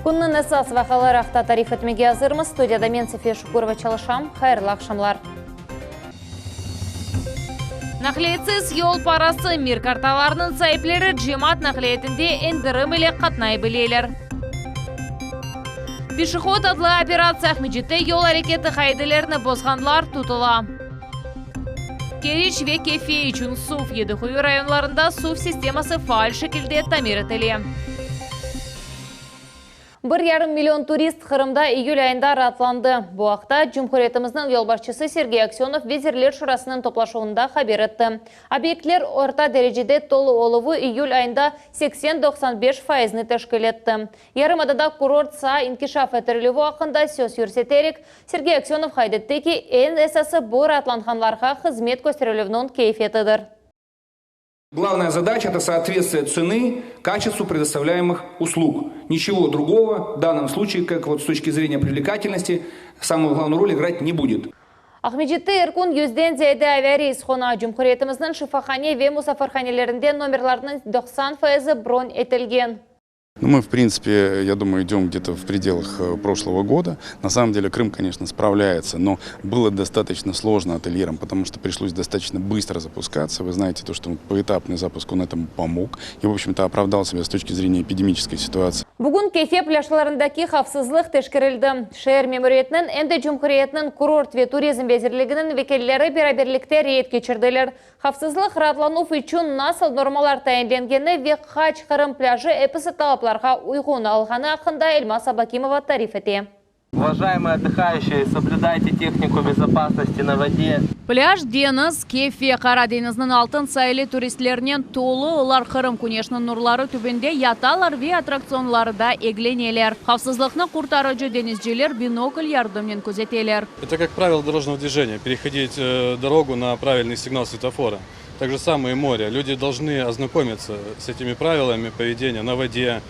Künniñ esas vaqiaları aqta tarif etmege azırmız. Studiyada men, Safiye Şukurova, çalışam. Hayırlı aqşamlar. Naqliyetsiz yol parası, Mir kartalarınıñ saipleri cemaat naqliyetinde endirim ile qatnay bileler. Pişehod adlı operatsiya, Aqmescitte yol areketi qaidelerini bozğanlar tutula. Keriç ve Kefe içün suv, Yediquyu rayonlarında suv sisteması faal şekilde tamir etile. Bir yarım million turist Qırımda iyül ayında raatlandı. Bu aqta cumhuriyetimizniñ yolbaşçısı Sergey Aksönov Vezirler Şurasınıñ toplaşuvında haber etti. Obyektler orta derecede tolu oluvı iyül ayında 80-95 faizni teşkil etti. Yarımadada kurort saa inkişaf ettirilüvi aqqında söz yürseterek, Sergey Aksönov qayd etti ki, eñ esası bu raatlanğanlarğa hızmet kösterilüvniñ keyfiyetidir. Главная задача, это соответствие цены качеству предоставляемых услуг. Ничего другого в данном случае, как вот с точки зрения привлекательности, самую главную роль играть не будет. Aqmescitte er kün yüzden ziyade aviareys qona. Cumhuriyetimizniñ şifahane ve musafirhanelerinde nomerlarnıñ 90 faizi bron etilgen. Ну, мы, в принципе, я думаю, идем где-то в пределах э, прошлого года. На самом деле Крым, конечно, справляется, но было достаточно сложно отельерам, потому что пришлось достаточно быстро запускаться. Вы знаете, то, что поэтапный запуск, он этому помог и, в общем-то, оправдал себя с точки зрения эпидемической ситуации. Bugün Kefe plâjlarındaki havfsızlıq teşkerildi. Şeer memuriyetiniñ em de cumhuriyetniñ kurort ve turizm vezirliginiñ vekilleri beraberlikte reyd keçirdiler. Havfsızlıq raatlanuv içün nasıl normalar tayinlengeni ve qaç Qırım plâjı episi talaplarğa uyğun alğanı aqqında Elmaz Ablâkimova tarif ete. Уважаемые отдыхающие, соблюдайте технику безопасности на воде. Plâj, deñiz, Kefe, Qara deñizniñ altın saili turistlernen tolu, olar Qırım küneşniñ nurları tübünde yatalar ve attraktsionlarda egleneler. Havfsızlıqnı qurtarıcı deñizciler binokl yardımnen közeteler. Это как правило дорожного движения, переходить э, дорогу на правильный сигнал светофора. Так же самое и море. Люди должны ознакомиться с этими правилами поведения на воде,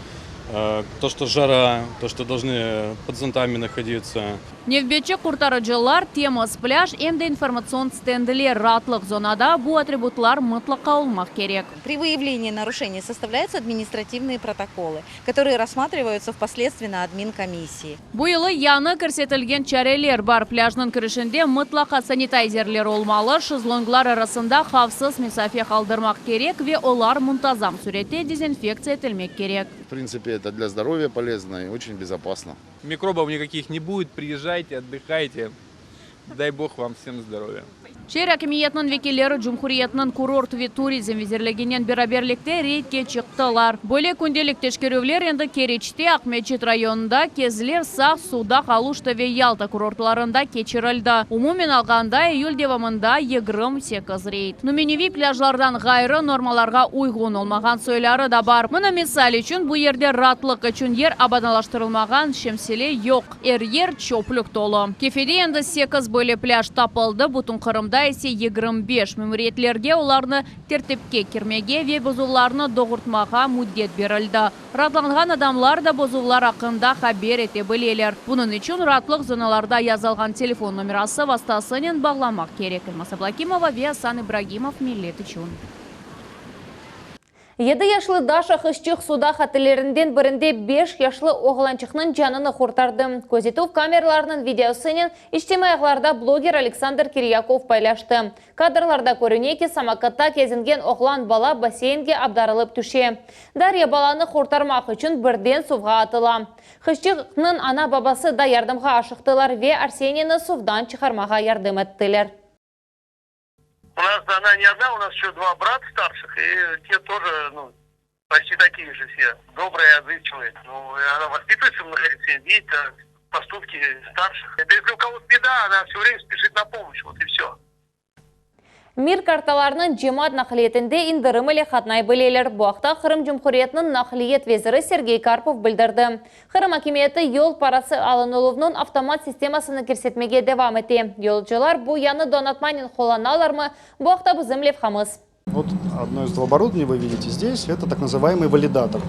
э, то, что жара, то, что должны под зонтами находиться. Nevbetçi qurtarıcılar, temiz plâj, em de informatsion stendler raatlıq zonada bu atributlar mıtlaqa olmaq kerek. При выявлении нарушений составляются административные протоколы, которые рассматриваются впоследствии на админкомиссии. Bu yılı yañı kirsetilgen çareler bar. Plâjnıñ kirişinde mıtlaqa sanitayzerler olmalı, şezlonglar arasında havfsız mesafe qaldırmaq kerek ve olar muntazam sürette dezinfektsiya etilmek kerek. В принципе, это для здоровья полезно и очень безопасно. Микробов никаких не будет, приезжайте, отдыхайте. Дай бог вам всем здоровья. Şeer akimiyetiniñ vekilleri Cumhuriyetniñ kurort ve turizm vezirliginen beraberlikte reydge çıqtılar. Böyle kündelik teşkerüvler endi Keriçte, Aqmescit rayonında, Kezlev, Saq, Sudaq, Aluşta ve Yalta kurortlarında keçirildi. Umumen alğanda, iyül devamında 28 reyd. Nümüneviy plâjlardan ğayrı, normalarğa uyğun olmağan soyları da bar. Mına, misal içün, bu yerde raatlıq içün yer abadanlaştırılmağan, şemsile yoq. Er yer çöplük tolu. Kefede endi sekiz böyle plâj tapıldı, bütün Qırımda ise 25. Memuriyetlerge olarnı tertipke kirmege ve bozuvlarnı doğurtmağa müddet berildi. Raatlanğan adamlar da bozuvlar aqqında haber ete bileler. Bunıñ içün raatlıq zonalarda yazılğan telefon nomerası vastasınen bağlanmaq kerek. Elmaz Ablâkimova ve Asan İbragimov, Millet içün. 7 yaşlı Daşa qızçıq Sudaq otellerinden birinde 5 yaşlı oğlançıqnıñ canını qurtardı. Közetüv kameralarınıñ videosınen içtimaiy ağlarda bloger Aleksandr Kiryakov paylaştı. Kadrlarda körüne ki, samokatta kezingen oğlan bala basseynge avdarılıp tüşe. Darya balanı qurtarmaq içün birden suvğa atıla. Qızçıqnıñ ana-babası da yardımğa aşıqtılar ve Arseniyni suvdan çıqarmağa yardım ettiler. У нас она не одна, у нас еще два брата старших, и те тоже, ну, почти такие же все, добрые, отзывчивые. Ну, и она воспитывается в многодетной видит поступки старших. Это если у кого-то беда, она все время спешит на помощь, вот и все. Mir kartalarınıñ cemaat naqliyetinde indirim ile qatnay bileler. Bu aqta Qırım Cumhuriyetiniñ naqliyet veziri Sergey Karpov bildirdi. Qırım akimiyeti yol parası alınıluvnıñ avtomat sistemasını kirsetmege devam ete. Yolcular bu yañı donatmanen qullanalarmı? Bu aqta bizim levhamız. Вот одно из оборудований вы видите здесь, это так называемый валидатор.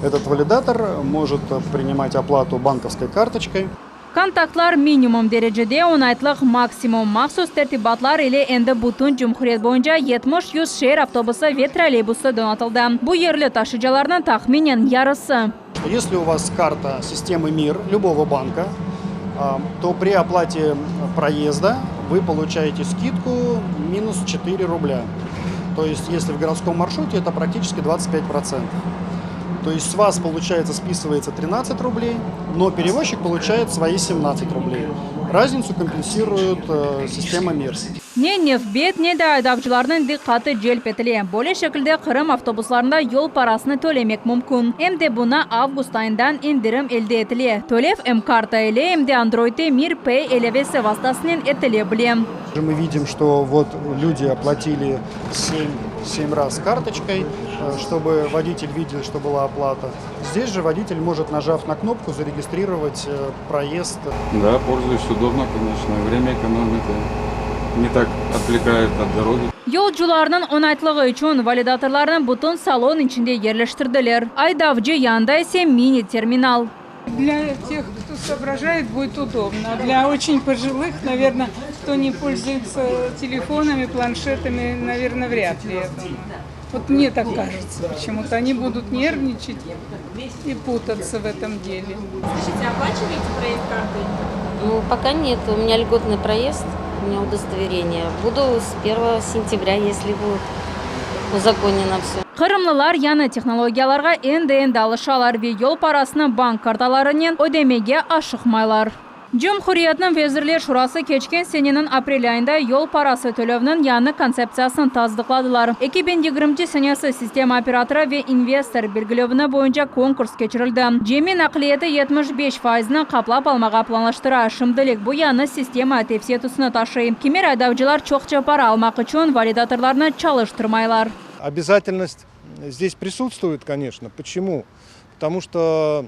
Этот валидатор может принимать оплату банковской карточкой. Kontaktlar minimum derecede, oñaytlıq maksimum. Mahsus tertibatlar ile endi bütün cumhuriyet boyunca 70-100 şeer avtobusı ve trolleybusı donatıldı. Bu yerli taşıcılarnıñ tahminen yarısı. Если у вас карта системы МИР любого банка, то при оплате проезда вы получаете скидку минус 4 рубля. То есть, если в городском маршруте, это практически 25%. То есть с вас, получается, списывается 13 рублей, но перевозчик получает свои 17 рублей. Разницу компенсирует э, система МИР. Ne nevbet, ne de aydavcılarnıñ diqqatı celp etile. Böyle şekilde Qırım avtobuslarında yol parasını tölemek mümkün. Em de buña avgust ayından endirim elde etile. Tölev em karta ile, em de Androidte Mir Pay ilâvesi vastasınen etile bile. Мы видим, что вот люди оплатили 7, 7 раз карточкой, э, чтобы водитель видел, что была оплата. Здесь же водитель может, нажав на кнопку, зарегистрировать э, проезд. Да, пользуюсь, удобно, конечно, время экономит, и не так отвлекает от дороги. Yolcularnıñ oñaytlığı içün validatorlarnı bütün salon içinde yerleştirdiler. Aydavcı yanında ise mini-terminal. Для тех, кто соображает, будет удобно. А для очень пожилых, наверное, кто не пользуется телефонами, планшетами, наверное, вряд ли, я думаю. Вот мне так кажется почему-то. Они будут нервничать и путаться в этом деле. Скажите, оплачиваете проезд картой? Ну, пока нет. У меня льготный проезд, у меня удостоверение. Буду с 1 сентября, если будет узаконено все. Qırımlılar yañı tehnologiyalarğa endi-endi alışalar ve yol parasını bank kartalarınen ödemege aşıqmaylar. Cumhuriyetniñ Vezirler Şurası keçken seneniñ aprel ayında yol parası tölevniñ yañı kontseptsiyasını tasdıqladılar. 2020 senesi sistema operatorı ve investor belgilevini boyunca konkurs keçirildi. Cemi naqliyatı 75 faizini qaplap almağa planlaştıra. Şimdilik bu yañı sistema tevsiye tüsüni taşıy. Kimer aydavcılar çoqça para almaq içün validatorlarnı çalıştırmaylar. Обязательность здесь присутствует, конечно. Почему? Потому что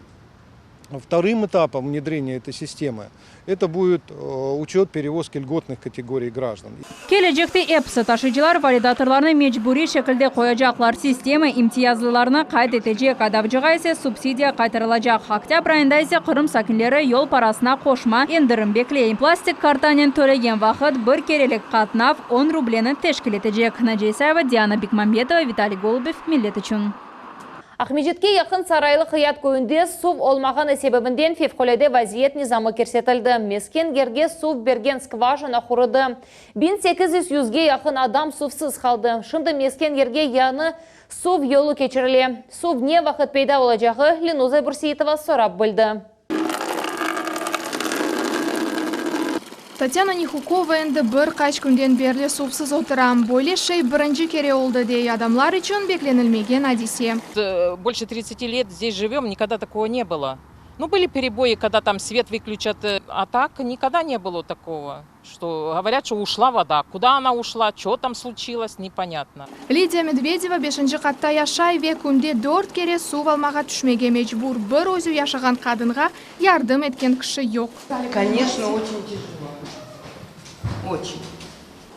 вторым этапом внедрения этой системы это будет э, учет перевозки льготных категорий граждан. Kelecekte episi taşıyıcılar validatorlarnı mecburiy şekilde qoyacaqlar. Sistema imtiyazlılarnı qayd etecek, aydavcığa ise subsidiya qaytarılacaq. Oktâbr ayında ise Qırım sakinleri yol parasına qoşma endirim bekley. Plastik kartanen tölegen vaqıt bir kerelik qatnav 10 rubleni teşkil etecek. Naciye İsayeva, Diana Bikmambetova, Vitaliy Golubev, Millet içün. Aqmescitke yaqın Saraylı Qıyat köyünde suv olmağanı sebebinden fevqulâde vaziyet nizamı kirsetildi. Mesken yerge suv bergen skvajina qurudı. 1800 yüzge yaqın adam suvsız qaldı. Şimdi mesken yerge yañı suv yolu keçirile. Suv ne vaqıt peyda olacağı Lenuza Bürseitova sorap bildi. Tatyana Nihukova endi bir qaç künden berli suvsız otura. Böyle şey birinci kere oldı, dey adamlar içün beklenilmegen adise. Больше 30 лет здесь живем, никогда такого не было. Ну, были перебои, когда там свет выключат, а так никогда не было такого, что говорят, что ушла вода. Куда она ушла, что там случилось, непонятно. Lidiya Medvedeva beşinci qatta yaşay ve künde dört kere suv almağa tüşmege mecbur. Bir özü yaşağan qadınğa yardım etken kişi yoq. Конечно, очень тяжело. Очень.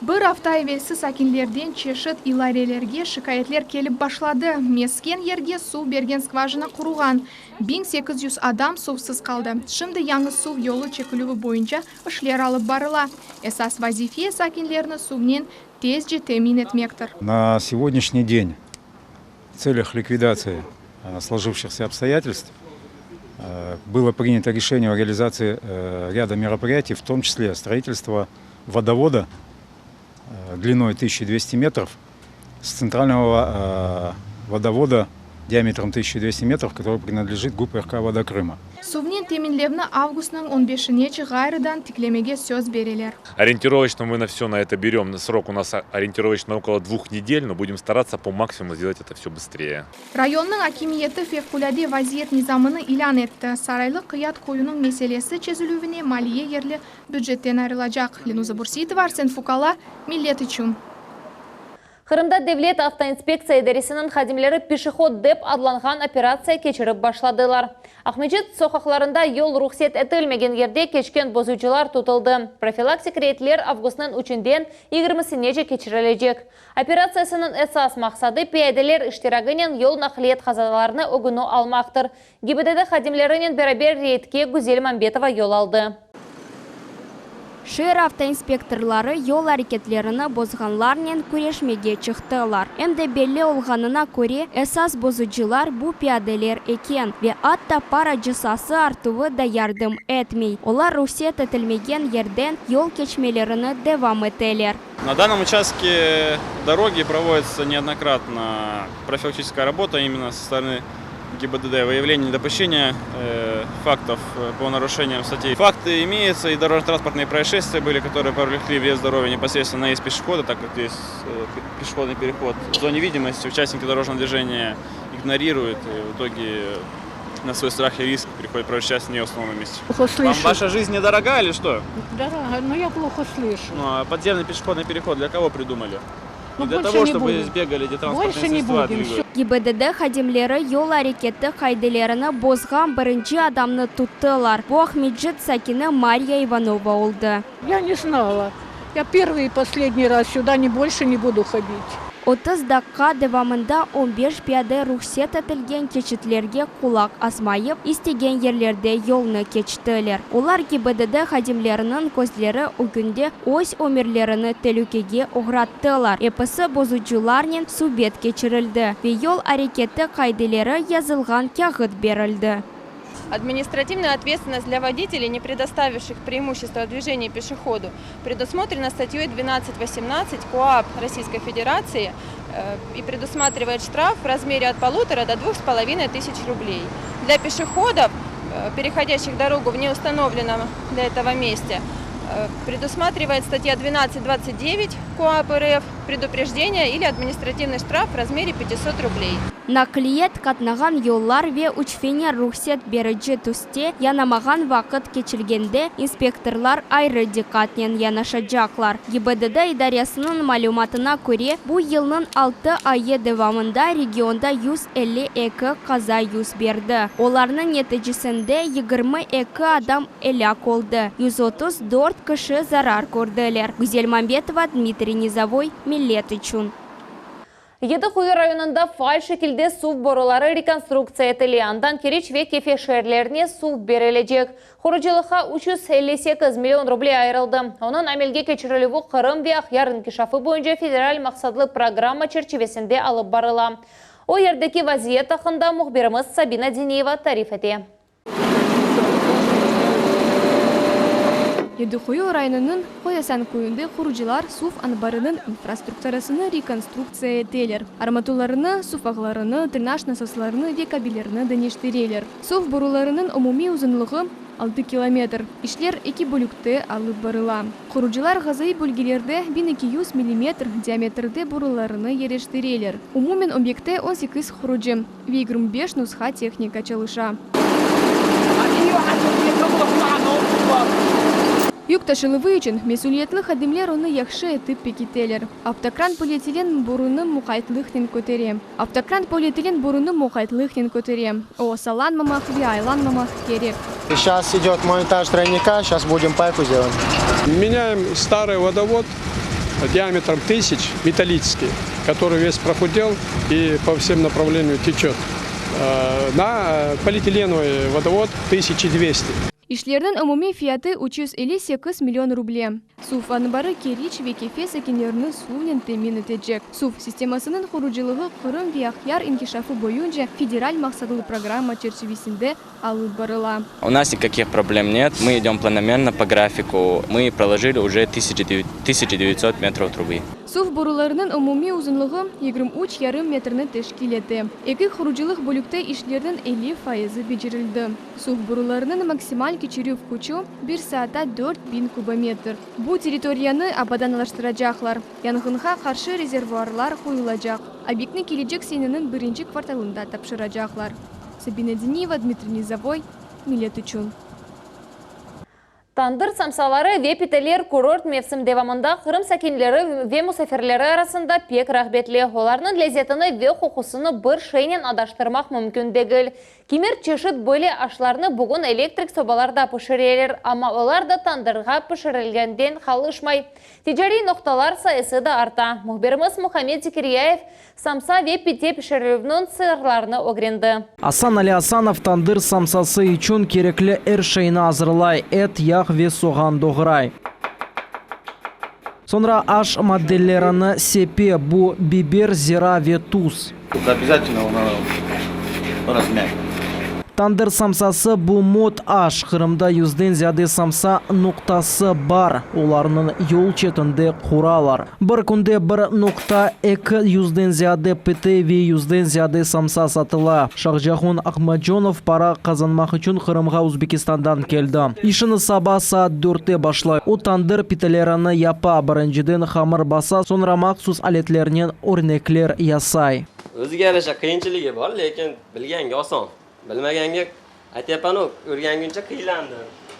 Bir afta evelsi sakinlerden çeşit idarelerge şikâyetler kelip başladı. Mesken yerge suv bergen skvajina quruğan. 1800 adam suvsız qaldı. Şimdi yañı suv yolu çekilüvi boyunca işler alıp barıla. Esas vazife sakinlerni suvnen tezce temin etmektir. На сегодняшний день в целях ликвидации э, сложившихся обстоятельств э, было принято решение о реализации э, ряда мероприятий, в том числе строительство водовода длиной 1200 метров с центрального водовода диаметром 1200 метров, который принадлежит ГУП РК «Вода Крыма». Suvnen teminlevni avgustnıñ 15-inece ğayrıdan tiklemege söz bereler. Ориентировочно мы на все на это берем. Срок у нас ориентировочно около двух недель, но будем стараться по максимуму сделать это все быстрее. Rayonnıñ akimiyeti fevqulâde vaziyet nizamını ilân etti. Saraylı Qıyat köyüniñ meselesi çezilüvine maliye yerli bücetten ayırılacaq. Lenuza Bürseitova, Arsen Fukala, Millet içün. Qırımda Devlet avtoinspektsiya idaresiniñ hadimleri Peşehod dep adlanğan operatsiya keçirip başladılar. Aqmescit soqaqlarında yol ruhset etilmegen yerde keçken bozucılar tutuldı. Profilaktik reydler avgustnıñ üçünden yigirmisinece keçirilecek. Operatsiyasınıñ esas maqsadı piyadeler iştiraginen yol naqliyat qazalarını ögüni almaqtır. GİBDD hadimlerinen beraber reydke Güzel Mambetova yol aldı. Şeer avtoinspektorları yol areketlerini bozğanlarnen küreşmege çıqtılar. Em de belli olğanına köre, esas bozucılar bu piyadeler eken ve atta para cezası artuvı da yardım etmey, olar ruhset etilmegen yerden yol keçmelerini devam eteler. На данном участке дороги проводится неоднократно профилактическая работа именно со стороны ГИБДД, выявление недопущения фактов по нарушениям статей. Факты имеются и дорожно-транспортные происшествия были, которые повлекли вред здоровью непосредственно наезд пешехода, так как здесь пешеходный переход в зоне видимости, участники дорожного движения игнорируют и в итоге на свой страх и риск переходят проезжую часть в неустановленном месте. Плохо слышу. Вам ваша жизнь недорога или что? Дорога, но я плохо слышу. Ну, а подземный пешеходный переход для кого придумали? Ну, Не для больше того, не чтобы будем. здесь бегали, где транспортные Больше не средства будем, двигают. ГИБДД hadimleri yol areketi qaidelerini bozğan birinci adamnı tuttılar. Bu Aqmescit sakini Mariya Ivanova oldı. Я не знала. Я первый и последний раз сюда не больше не буду ходить. 30 daqqa devamında 15 piyade ruhset etilgen keçitlerge qulaq asmayıp, istegen yerlerde yolnı keçtiler. Olar GİBDD hadimleriniñ közleri ögünde öz ömürlerini telükege oğrattılar. Episi bozucılarnen subet keçirildi ve yol areketi qaideleri yazılğan kâğıt berildi. Административная ответственность для водителей, не предоставивших преимущество в движении пешеходу, предусмотрена статьей 12.18 КоАП Российской Федерации и предусматривает штраф в размере от полутора до 2,5 тысяч рублей. Для пешеходов, переходящих дорогу в неустановленном для этого месте, предусматривает статья 12.29 КоАП РФ предупреждение или административный штраф в размере 500 рублей. Naqliyat qatnağan yollar ve üç fener ruhset berici tüste yanamağan vaqıt keçilgende inspektorlar ayrı diqqatnen yanaşacaqlar. GİBDD idaresiniñ malümatına köre, bu yılnıñ altı ayı devamında regionda 152 qaza yüz berdi. Olarnıñ neticesinde 22 adam elâk oldı, 134 kişi zarar kördiler. Güzel Mambetova, Dmitriy Nizovoy, Millet içün. Yedi Quyu rayonında faal şekilde suv boruları rekonstruktsiya etile. Andan Keriç ve Kefe şeerlerine suv berilecek. Qurucılıqqa 358 million ruble ayırıldı. Onıñ amelge keçirilüvi Qırım ve Aqyar inkişafı boyunca federal maqsatlı programma çerçivesinde alıp barıla. O yerdeki vaziyet aqqında mühbirimiz Sabina Diniyeva tarif ete. Yedi Quyu rayonınıñ Qoy Asan köyünde qurucılar suv anbarınıñ infrastrukturasını rekonstruktsiya eteler. Armaturlarını, suv ağlarını, drenaj nasoslarını ve kabellerni deñiştireler. Suv borularınıñ umumiy uzunlığı, 6 kilometr. İşler eki bölükte alıp barıla. Qurucılar qazaiy bölgelerde 1200 millimetr diametrde borularını yerleştireler. Umumen obyektte 18 qurucı ve 25 nusha tehnika çalışa. Yük taşıluvı içün mesüliyetli hadimler onı yahşı etip pekiteler. Avtokran polietilen borunı muqaytlıqnen kötere. Avtokran polietilen borunı muqaytlıqnen kötere. O, sallanmamaq ve aylanmamaq kerek. Сейчас идет монтаж тройника, сейчас будем пайку делать. Меняем старый водовод диаметром 1000 металлический, который весь прохудел и по всем направлениям течет, на полиэтиленовый водовод 1200. İşlerniñ umumiy fiyatı 358 million ruble. Suv anbarı Keriç ve Kefe sakinlerini suvnen temin etecek. Suv sistemasınıñ qurucılığı Qırım ve Aqyar inkişafı boyunca federal maqsatlı programma çerçivesinde alıp barıla. У нас никаких проблем нет, мы идем планомерно по графику. Мы проложили уже 1900 метров трубы. Suv borularınıñ umumiy uzunlığı 23,5 metrni teşkil ete. Eki qurucılıq bölükte işlerniñ 50 fayızı becerildi. Suv borularınıñ maksimal keçirüv küçü bir saatta 4000 kubometr. Bu territoriyanı abadanlaştıracaqlar. Yanğınğa qarşı rezervuarlar qoyulacaq. Obyektni kelecek seneniñ birinci kvartalında tapşıracaqlar. Sabina Diniyeva, Dmitriy Nizovoy, Millet içün. Tandır samsaları ve piteler kurort mevsim devamında Qırım sakinleri ve musafirleri arasında pek rağbetli. Olarnıñ lezetini ve qoqusını bir şeynen adaştırmaq mümkün degil. Kimer çeşit böyle aşlarnı bugün elektrik sobalarda pişireler, amma olar da tandırda pişirilgenden qalışmay. Ticariy noqtalar sayısı da arta. Mühbirimiz Muhammed Zekiryayev samsa ve pite pişirüvniñ sırlarını ögrendi. Asan Ali Asanov tandır samsası içün kerekli er şeyni azırlay: et, yağ ve soğan doğray. Soñra aş maddelerini sepe, bu biber, zira ve tuz. Obязательно onı razmять. Tandır samsası, bu mot aş. Qırımda yüzden ziyade samsa noqtası bar, olarnıñ yol çetinde quralar. Bir künde bir noqta eki yüzden ziyade pite ve yüzden ziyade samsa satıla. Şahjahon Ahmadjonov para qazanmaq içün Qırımğa Özbekistandan keldi. İşini saba saat dörtte başlay. O, tandır pitelerini yapa, birinciden hamır basa, soñra mahsus aletlernen örnekler yasay. O'ziga yarasha qiyinchiligi bor, lekin bilganga oson. Bilmaganga aytyapman-u, o'rganguncha qiylandim.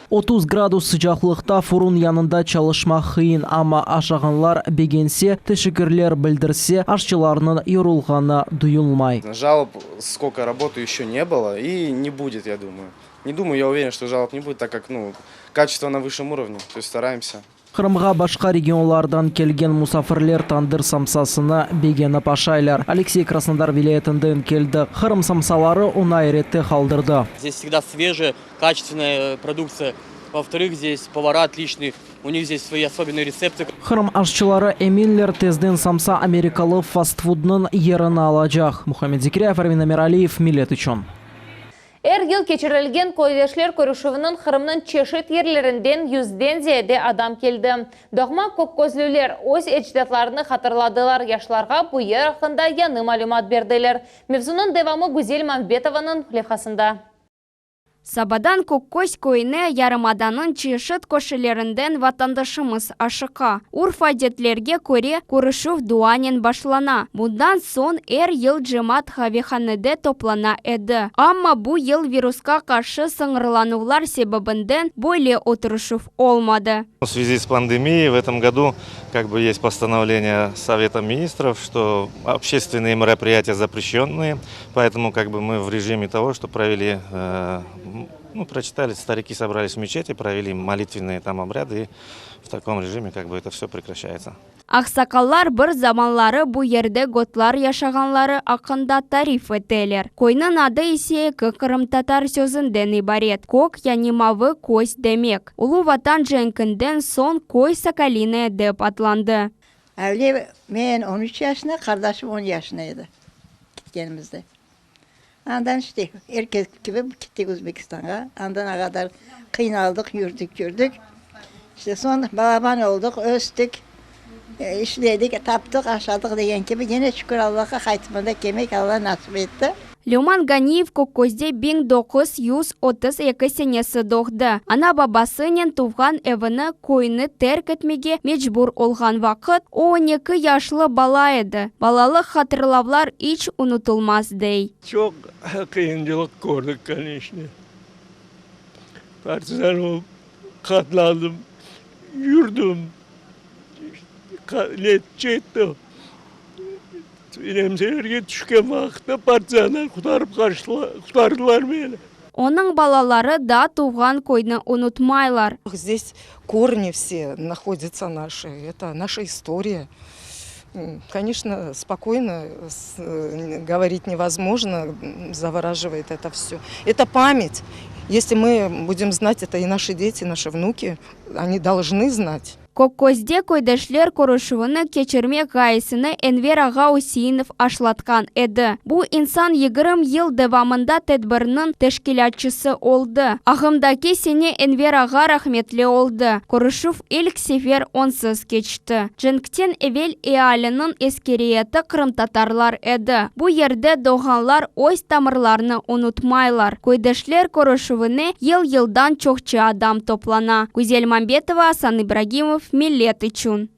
30 gradus sıcaqlıqta furun yanında çalışmaq qıyın, amma aşağanlar begense, teşekkürler bildirse, aşçılarnıñ yorulğanı duyulmay. Жалоб, сколько работаю, еще не было и не будет, я думаю. Не думаю, я уверен, что жалоб не будет, так как, ну, качество на высшем уровне, то есть стараемся. Qırımğa başqa regionlardan kelgen musafirler tandır samsasını begenip aşaylar. Aleksey Krasnodar vilâyetinden keldi. Qırım samsaları onı ayrette qaldırdı. Здесь всегда свежая, качественная продукция. Во-вторых, здесь повара отличные, у них здесь свои особенные рецепты. Qırım aşçıları eminler, tezden samsa amerikalı fast-fudnıñ yerini alacaq. Muhammed Zekiryayev, Ervin Emiraliyev, Millet içün. Er yıl keçirilgen köydeşler körüşüviniñ Qırımnıñ çeşit yerlerinden yüzden ziyade adam keldi. Doğma kökközlüler öz ecdatlarını hatırladılar, yaşlarğa bu yer aqqında yañı malümat berdiler. Mevzunıñ devamı Güzel Mambetovanıñ levhasında. Sabadan Kökköz köyüne yarımadanıñ çeşit köşelerinden vatandaşımız aşıqa. Urf-adetlerge köre, körüşüv duanen başlana. Bundan soñ er yıl cemaat qavehanede toplana edi. Amma bu yıl virusqa qarşı sıñırlanuvlar sebebinden böyle oturışuv olmadı. В связи с пандемией в этом году как бы есть постановление Совета министров, что общественные мероприятия запрещенные, поэтому как бы мы в режиме того, что провели, э, ну, прочитали, старики собрались в мечети, провели молитвенные там обряды, и в таком режиме как бы это все прекращается. Aqsaqallar bir zamanları bu yerde gotlar yaşağanları aqqında tarif eteler. Köyniñ adı ise eki qırımtatar sözünden ibaret, kök yani mavı köz demek. Ulu Vatan cenkinden soñ köy Sokoline dep adlandı. Öyle men 13 yaşında, qardaşım 10 yaşında edi ketkenimizde. Andan işte er kes kibi kettik Özbekistanğa. Andan a qadar qıynaldıq, yürdik, yürdik. İşte soñ balaban oldıq, östik, işledik, taptıq, aşadıq degen kibi, yine şükür Allahqa qaytıp mında kelmek Alla nasip etti. Lüman Ganiyev Kökközde 1932 senesi doğdı. Ana-babasınen tuvğan evini, köyüni terk etmege mecbur olğan vaqıt, o on eki yaşlı bala edi. Balalıq hatırlavlar iç unutılmaz, dey. Çoq qıyıncılıq kördik, koneçne. Partizan olıp qatlandım, yürdim, ne çektim. Nemselerge tüşken vaqıtta partizanlar qurtarıp qaçtılar, qurtardılar meni. Onıñ balaları da tuvğan köyni unutmaylar. Здесь корни все находятся наши, это наша история. Конечно, спокойно говорить невозможно, завораживает это все. Это память. Если мы будем знать, это и наши дети, наши внуки, они должны знать. Kökközde köydeşler körüşüvini keçirmek ğayesini Enver ağa Üseinov aşlatqan edi. Bu insan 20 yıl devamında tedbirniñ teşkilâtçısı oldı. Ağımdaki sene Enver ağa rahmetli oldı. Körüşüv ilk sefer onsız keçti. Cenkten evel ealiniñ ekseriyeti qırımtatarlar edi. Bu yerde doğğanlar öz tamırlarını unutmaylar. Köydeşler körüşüvine yıl-yıldan çoqça adam toplana. Güzel Mambetova, Asan İbragimov, Millet içün.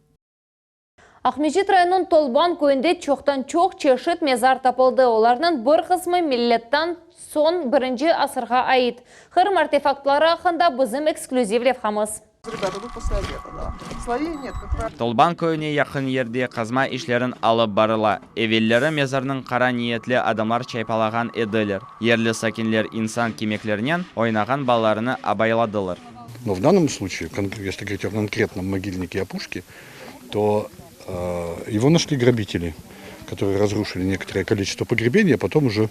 Aqmescit rayonınıñ Tolban köyünde çoqtan-çoq çeşit mezar tapıldı. Olarnıñ bir qısmı milâttan soñ birinci asırğa ait. Qırım artefaktları aqqında bizim eksklüziv levhamız. Tolban köyüne yaqın yerde qazma işlerin alıp barıla. Evelleri mezarnıñ qara niyetli adamlar çaypalağan ediler. Yerli sakinler insan kemiklerinen oynağan balalarını abayladılar. Но в данном случае, если говорить о конкретном могильнике Опушки, то его нашли грабители, которые разрушили некоторое количество погребений, а потом уже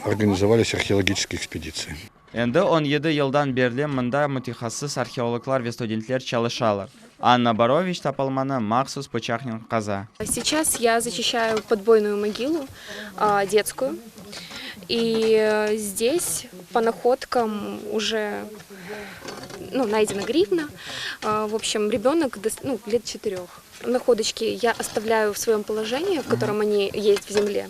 организовались археологические экспедиции. Endi 17 yıldan berli mında mütehassıs arheologlar ve studentler çalışalar. Anna Boroviç tapılmanı mahsus pıçaqnen qaza. Сейчас я зачищаю подбойную могилу, детскую. И здесь по находкам уже, ну, найдена гривна. В общем, ребенок, ну, лет четырех. Находочки я оставляю в своем положении, в котором они есть в земле.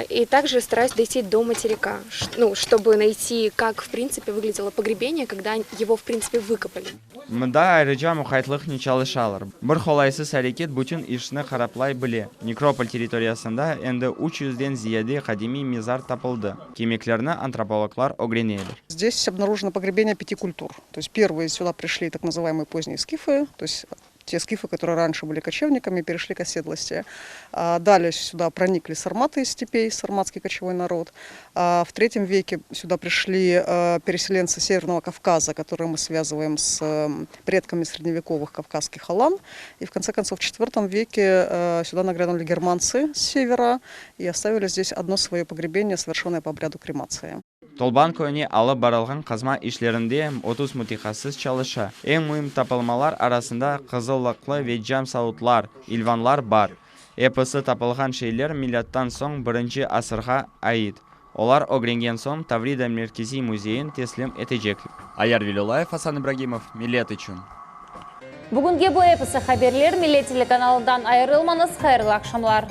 И также стараюсь дойти до материка, ну, чтобы найти, как, в принципе, выглядело погребение, когда его, в принципе, выкопали. Mında ayrıca muqaytlıqnen çalışalar. Bir qolaysız areket bütün işni haraplay bile. Nekropol territoriyasında endi 300-den ziyade qadimiy mezar tapıldı. Kemiklerni antropologlar ögreneler. Здесь обнаружено погребение пяти культур. То есть первые сюда пришли так называемые поздние скифы, то есть те скифы, которые раньше были кочевниками, перешли к оседлости. А Далее сюда проникли сарматы из степей, сарматский кочевой народ. А В третьем веке сюда пришли э, переселенцы Северного Кавказа, которые мы связываем с э, предками средневековых кавказских алан. И в конце концов в четвертом веке э, сюда нагрянули германцы с севера и оставили здесь одно свое погребение, совершенное по обряду кремации. Tolban köyünde alıp barılğan qazma işlerinde 30 mütehassıs çalışa. Eñ müim tapılmalar arasında qızıl laklı ve cam savutlar, ilvanlar bar. Episi tapılğan şeyler milâttan soñ birinci asırğa ait. Olar ögrengen soñ Tavrida merkeziy müzeyine teslim etecekler. Ayar Velilâyev, Asan İbragimov, Millet içün. Bugünge bu episi haberler Millet telekanalından ayırılmañız hayırlı aqşamlar.